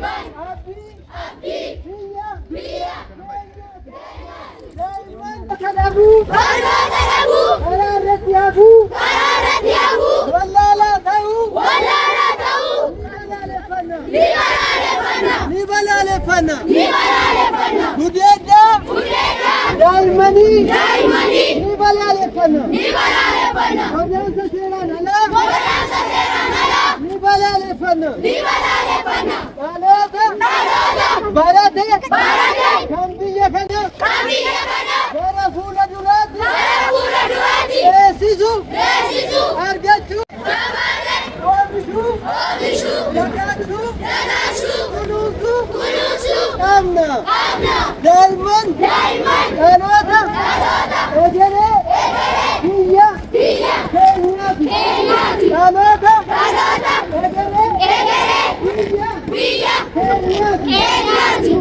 Abdii. Biyya. Keenyaati. Daa'imman dhabuu. Barnoota dhabuu. Karaa irratti hafuu. Karaa irratti hafuu. Wallaalaa ta'uu. Wallaalaa ta'uu. Ni balaaleffanna. Ni balaaleffanna. Ni balaaleffanna. Ni balaaleffanna. Gudeeddaa. Gudeeddaa. Daa'immanii. Daa'immanii. Ni balaaleffanna. Ni balaaleffanna. Godaansa seeraan alaa. Godaansa seeraan alaa. Ni balaaleffanna. Ni balaaleffanna. Dhaloota. Dhaloota. Barate. Barate. Kan biyya kana. Kan biyya kana. Gara fuula duraatti. Gara fuula duraatti. Ceesisu. Beeksisuu. Argachuu. Gabaate. Oomishuu. Oomishuu. Dagaagsuu. Dagaagsuu. Kunuunsuu. Kunuunsuu. Qabna. Qabna. Daa'imman. Daa'imman. Dhaloota. Dhaloota. Egeree. Egeree. Biyya. Biyya. Keenyaati. Keenyaati. Dhaloota. Dhaloota. Egeree. Egeree. Biyya. Biyya. Keenyaati. Keenyaati.